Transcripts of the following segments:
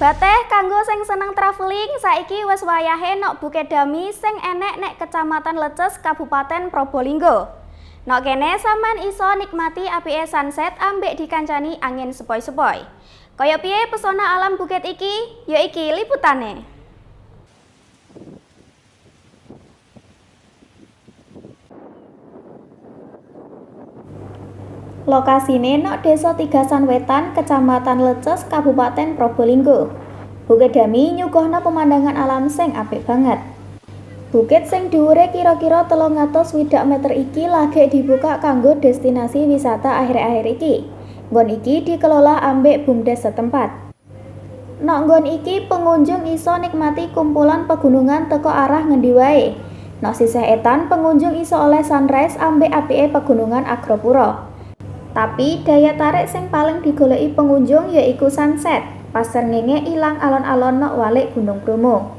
Bateh kanggo sing seneng traveling, saiki wis wayahe nok Bukit Dami sing enek nek Kecamatan Leces, Kabupaten Probolinggo. Nok kene sampean iso nikmati apike sunset ambek dikancani angin sepoi-sepoi. Kaya piye pesona alam bukit iki? Ya iki liputane. Lokasine nok Desa Tigasan Wetan, Kecamatan Leces, Kabupaten Probolinggo. Bukit Dami nyuguhno pemandangan alam sing apik banget. Bukit sing dhuwure kira-kira 360 meter iki lagi dibuka kanggo destinasi wisata akhir-akhir iki. Nggon iki dikelola ambek BUMDes setempat. Nok nggon iki pengunjung iso nikmati kumpulan pegunungan teko arah ngendi wae. Nok sisih etan pengunjung iso oleh sunrise ambek apike pegunungan Argopuro. Tapi daya tarik sing paling digoleki pengunjung yaiku sunset, pas srengenge ilang alon-alon nok walik Gunung Bromo.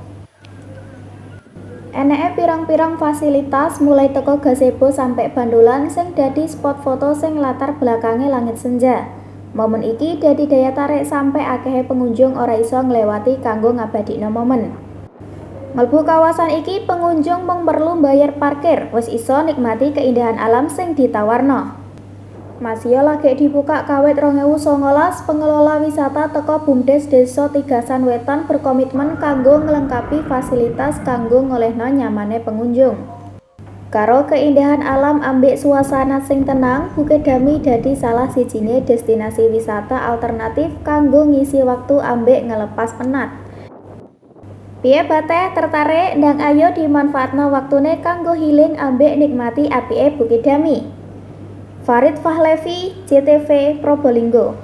Eneke pirang-pirang fasilitas mulai teko gazebo sampe bandolan sing dadi spot foto sing latar belakange langit senja. Momen iki dadi daya tarik sampe akehe pengunjung ora iso nglewati kanggo ngabadikno momen. Mlebu kawasan iki pengunjung mung perlu mbayar parkir, wis iso nikmati keindahan alam sing ditawarno. Masio lagi dibuka kawit 2019, pengelola wisata teko BUMDes Desa Tigasan Wetan berkomitmen kanggo nglengkapi fasilitas kanggo ngolehno nyamane pengunjung. Karo keindahan alam ambek suasana sing tenang, Bukit Dami dadi salah sijine destinasi wisata alternatif kanggo ngisi waktu ambek ngelepas penat. Piye bateh, tertarik? Ndang ayo dimanfaatno waktune kanggo healing ambek nikmati apike Bukit Dami. Farid Fahlevi, JTV, Probolinggo.